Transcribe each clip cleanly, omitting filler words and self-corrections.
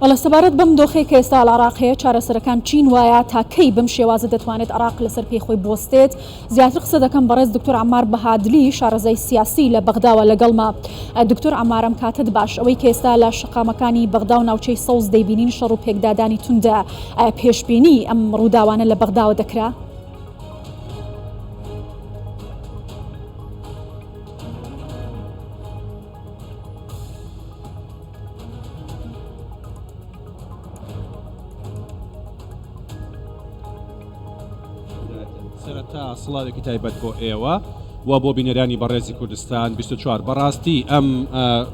بەڵێ سەبارەت بەم دۆخەی کە ئێستا لە عێراق هەیە چارەسەرەکان چین وایە تا کەی بەم شێوازە دەتوانێت عێراق لەسەر پێی خۆی بوەستێت؟ زیاتر قسە دەکەم بەڕێز دکتۆر عەمار بەهادلی شارەزای سیاسی لە بەغداوە لەگەڵمە. دکتۆر عەمار ئەم کاتەت باش ئەوەی کە ئێستا لە شەقامەکانی بەغدا و ناوچەی سەوز دەیبینین شەڕ و پێکدادانی توندە ئایا پێشبینی ئەم ڕووداوانە لە بەغداوە دەکرا؟ سەرەتا سڵاوێکی تایبەت بۆ ئێوە و بۆ بینەرانی بەڕێزی کوردستان 24 بەڕاستی ئەم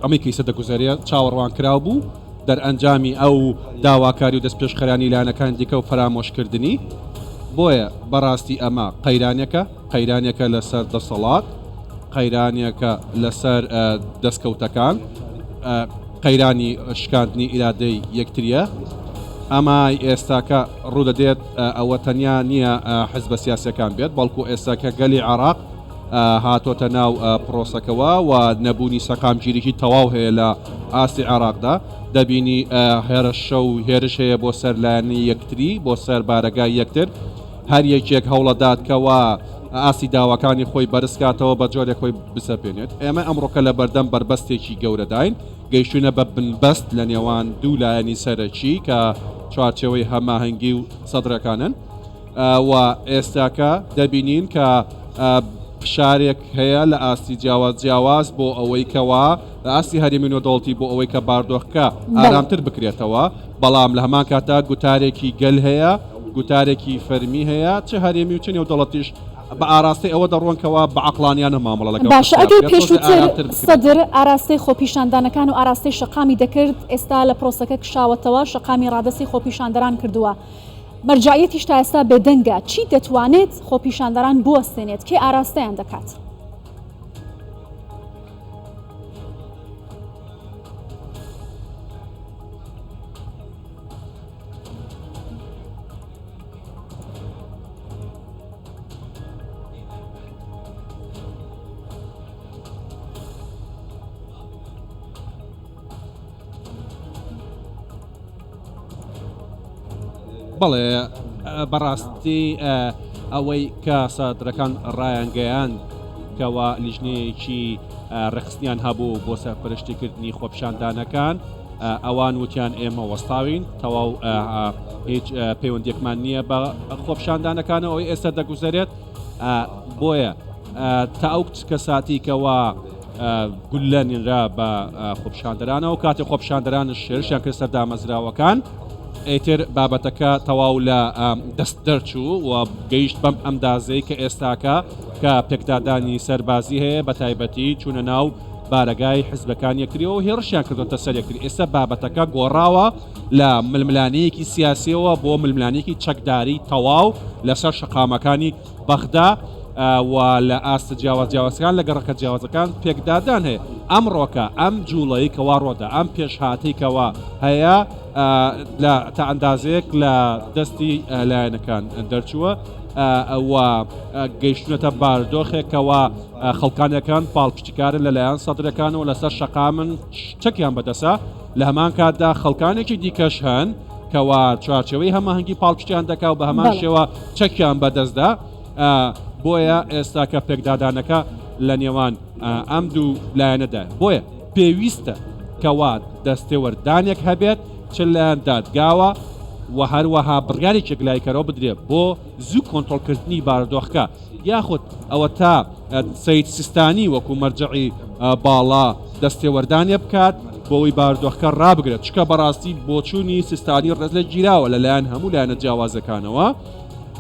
ئەمەی کەیسە دەگوزارێ چاوەڕوان کراو بوو دەرئەنجامی ئەو داواکاری و دەستپێشخەرانی لایەنەکان دیکە و فەرامۆشکردنی بۆیە بەڕاستی ئەمە قەیرانێکە قەیرانێکە لەسەر دەسەڵات، قەیرانێکە لەسەر دەستکەوتەکان، قەیرانی شکاندنی ئیرادەی یەکترییە. ئەمە ئێستاکە ڕوودەدێت ئەوە تەنیا نییە حزبە سیاسیەکان بێت، بەڵکو ئێستاکە گەلی عێراق هاتۆتە ناو پرۆسەکەوە و نەبوونی سەقامگیریی تەواو هەیە لە ئاستی عێراقدا. دەبینی هێرشە و هێرش هەیە بۆ سەر لایەنی یەکتری، بۆ سەر بارەگای یەکتر. هەر یەکێک هەوڵەدات کەوا ئاستی داواکانی خۆی بەرزکاتەوە بە جۆرێک خۆی بسەپێنێت. ئێمە ئەمڕۆکە لە بەردەم بەربەستێکی گەورەداین، گەیشتوینە بە بنبەست لە نێوان دوو لایەنی سەرەکی کە چوارچێوەی هەماهەنگی و سەدرەکانن و ئێستاکە دەبینین کە فشارێک هەیە لە ئاستی جیاواز جیاواز بۆ ئەوەی کەوا لە ئاستی هەرێمی نێودەوڵەتی بۆ ئەوەی کە باردۆخەکە ئارامتر بکرێتەوە، بەڵام لە هەمان کاتدا گوتارێکی گەل هەیە، گوتارێکی فەرمی هەیە چ هەرێمی و چ نێودەوڵەتیش بە ئاراستەی ئەوە دەڕۆن کەوا بە عەقڵانیانە مامەڵە لەگەڵ باشە پرسدا ئەگەر بکرێت، تۆزێ پێشووتر ئارامتر بکرێتەوە. سەدر ئاراستەی خۆپیشاندانەکان و ئاراستەی شەقامی دەکرد، ئێستا لە پرۆسەکە کشاوەتەوە، شەقامی ڕادەستی خۆپیشاندەران کردووە، مەرجەعیەتیش تا ئێستا بێدەنگە، چی دەتوانێت خۆپیشاندەران بوەستێنێت، کێ ئاراستەیان دەکات؟ بەڵێ بەڕاستی ئەوەی کە سەدرەکان ڕایانگەیاند کەوا لیژنەیەکی ڕێکخستنیان هەبوو بۆ سەرپەرشتیکردنی خۆپیشاندانەکان ئەوان وتیان ئێمە وەستاوین تەواو هیچ پەیوەندیەکمان نییە بە خۆپشاندانەکانەوە ئەوەی ئێستا دەگوزەرێت بۆیە تا ئەو کەساتی کەوا گولە نرا بە خۆپشاندەرانەوە کاتی خۆپشاندەران شێرشیان کرد سەر دامەزراوەکان ئیتر بابەتەکە تەواو لە دەست دەرچوو و گەیشت بەم ئەندازەی کە ئێستاکە کە پێکدادانی سەربازی هەیە بە تایبەتی چوونە ناو بارەگای حزبەکان یەکتریەوە و هێڕشیان کردۆتە سەر یەکتری، ئێستا بابەتەکە گۆڕاوە لە ململانێیەکی سیاسیەوە بۆ ململانێکی چەکداری تەواو لەسەر شەقامەکانی بەغدا و لە ئاستە جیاواز جیاوازەکان لە گەڕەکە جیاوازەکان پێکدادان هەیە. ئەمڕۆکە ئەم جوڵەی کەوا ڕۆدا ئەم پێشهاتەی کەوا هەیە لە تا ئەندازەیەک لە دەستی لایەنەکان دەرچووە و گەیشتونەتە باردۆخێک کەوا خەڵکانێکان پاڵپشتیکارن لەلایەن سەدرەکانەوە لەسەر شەقامن چەکیان بەدەسە لە هەمان کاتدا خەڵکانێکی دیکەش هەن کەوا چوارچەوەی هەماهەنگی پاڵپشتیان دەکا و بە هەمان شێوە چەکیان بەدەستدا بۆیە ئێستا کە پێکدادانەکە لە نێوان ئەم دوو لایەنەدا بۆیە پێویستە کەوا دەستێوەردانێک هەبێت چ لایەن دادگاوە و هەروەها بڕیارێکێک لایکەرەوە بدرێت بۆ زوو کۆنترۆڵکردنی بارودۆخەکە یاخود ئەوەتا سەید سیستانی وەکو مەرجەعی باڵا دەستێوەردانێ بکات بۆ ئەوەی بارودۆخەکە ڕابگرێت، چونکە بەڕاستی بۆچوونی سیستانی ڕێز لێ گیراوە لەلایەن هەموو لایەنە جیاوازەکانەوە،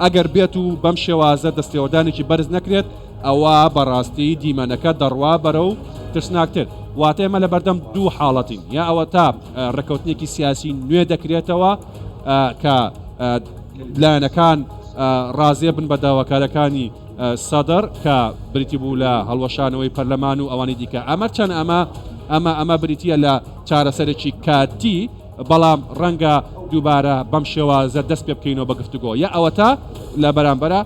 ئەگەر بێت و بەم شێوازە دەستێوەردانێکی بەرز نەکرێت ئەوا بەڕاستی دیمەنەکە دەڕوا بەرەو ترسناکتر، واتە ئێمە لەبەردەم دوو حاڵەتین یا ئەوەتا ڕێککەوتنێکی سیاسی نوێ دەکرێتەوە کە لایەنەکان ڕازیە بن بە داواکارەکانی سەدر کە بریتی بوو لە هەڵوەشانەوەی پەرلەمان و ئەوانی دیکە ئەمە چەند ئەمە ئەمە ئەمە بریتە لە چارەسەرێکی کاتی بەڵام ڕەنگە دووبارە بەم شێوازە دەست پێ بکەینەوە بە گفتوگۆ یا ئەوەتا لە بەرامبەرە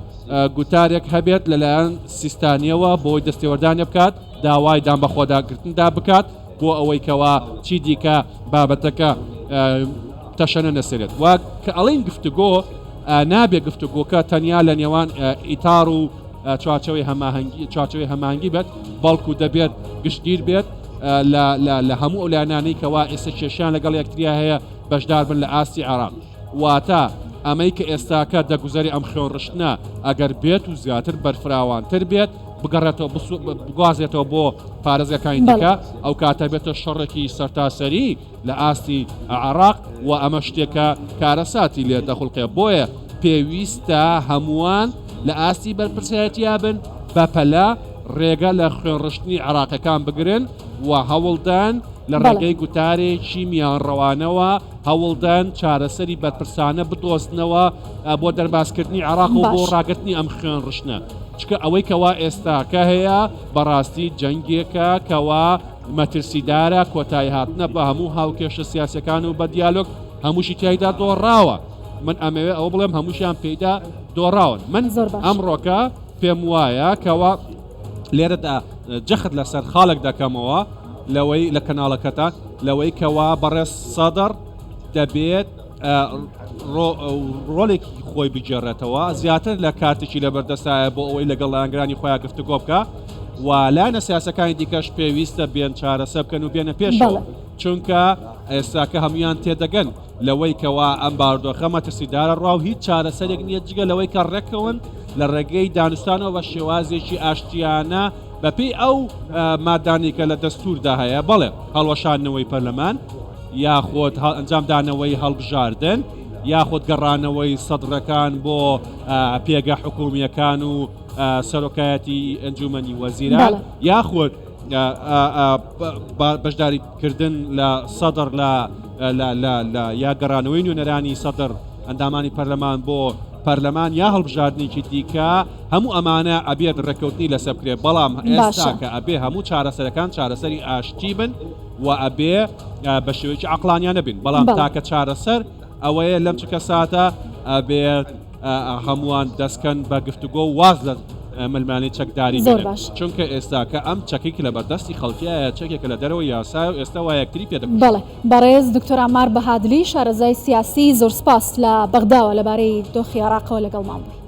گوتارێک هەبێت لەلایەن سیستانیەوە بۆی دەستێوەردانێ بکات داوای دان بەخۆداگرتندا بکات بۆ ئەوەی کەوا چی دیکە بابەتەکە تەشەنە نەسێنێت و کە ئەڵێین گفتوگۆ نابێ گفتوگۆکە تەنیا لە نێوان ئیتار و چوارچەوەی هەماهەنگی چوارچەوەی هەماهەنگی بێت بەڵکو دەبێت گشتگیر بێت لە هەموو ئەو لایەنانەی کەوا ئێستا کێشیان لەگەڵ یەکتریا هەیە بەشدار بن لە ئاستی عێراق واتە ئەمەی کە ئێستاکە دەگوزەری ئەم خوێنڕشتنە ئەگەر بێت و زیاتر بەرفراوانتر بێت بگەڕێتەوە بگوازێتەوە بۆ پارێزگەکانی دیکە ئەو کاتە بێتە شەڕێکی سەرتاسەری لە ئاستی عێراق و ئەمە شتێکە کارەساتی لێ دەخوڵقێ بۆیە پێویستە هەمووان لە ئاستی بەرپرسایەتیا بن بەپەلە ڕێگە لە خوێنڕشتنی عێراقەکان بگرن و هەوڵدان لە ڕێگەی گوتارێکی میانڕەوانەوە هەوڵدەن چارەسەری بەرپرسانە بدۆزنەوە بۆ دەربازکردنی عێراق و بۆ ڕاگرتنی ئەم خوێنڕشتنە چکە ئەوەی کەوا ئێستاکە هەیە بەڕاستی جەنگێکە کەوا مەترسیدارە کۆتایی هاتنە بە هەموو هاوکێشە سیاسەکان و بە دیالۆگ هەمووشی تیایدا دۆڕاوە من ئەمەوێ ئەوە بڵێم هەمووشیان پێیدا دۆڕاون من ئەمڕۆکە پێم وایە کەوا لێرەدا جەخت لەسەر خاڵێک دەکەمەوە لەوەی لە کەناڵەکەتان لەوەی کەوا بەڕێز سەدڕ دەبێت ڕۆلێکی خۆی بگێڕێتەوە زیاتر لە کارتێکی لەبەردەستایە بۆ ئەوەی لەگەڵ لایەنگرانی خۆیان گفتوگۆ بکە و لایەنە سیاسەکانی دیکەش پێویستە بێن چارەسە بکەن و بێنە پێشەوە چونکە ئێستاکە هەمویان تێدەگەن لەوەی کەوا ئەم بارودۆخە مەترسیدارە ڕوا و هیچ چارەسەرێک نییە جگە لەوەی کە ڕێککەون لە ڕێگەی دانوستانەوە بە شێوازێکی ئاشتیانە بەپێی ئەو مادانەی کە لە دەستوردا هەیە بەڵێ هەڵوەشاندنەوەی پەرلەمان یاخود ئەنجامدانەوەی هەڵبژاردن یاخود گەڕانەوەی سەدرەکان بۆ پێگە حکومییەکان و سەرۆکایەتی ئەنجومەنی وەزیران یاخود بەشداریکردن لە سەدر لە لە یا گەڕانەوەی نوێنەرانی سەدر ئەندامانی پەرلەمان بۆ پەرلەمان یا هەڵبژاردنێکی دیکە هەموو ئەمانە ئەبێت ڕێککەوتنی لەسەر بکرێت بەڵام ئێستا کە ئەبێ هەموو چارەسەرەکان چارەسەری ئاشتی بن و ئەبێ بە شێوەیەکی عقلانیانە بین بەڵام تاکە چارەسەر ئەوەیە لەم چکە ساتە ئەبێت هەمووان دەستکەن بە گفتوگۆ واز لە ململانێی چەکداری زۆر باش. چونکە ئێستاکە ئەم چەکەی کە لەبەردەستی خەڵکیایە چەکێکە لە دەرەوەی یاسایە و ئێستا وا یەکتری پێ دەکوژن. بەڵێ بەڕێز دکتۆر عەمار بەهادلی شارەزای سیاسی زۆر سپاس لە بەغداوە لەبارەی دۆخی عێراقەوە لەگەڵمان بووی.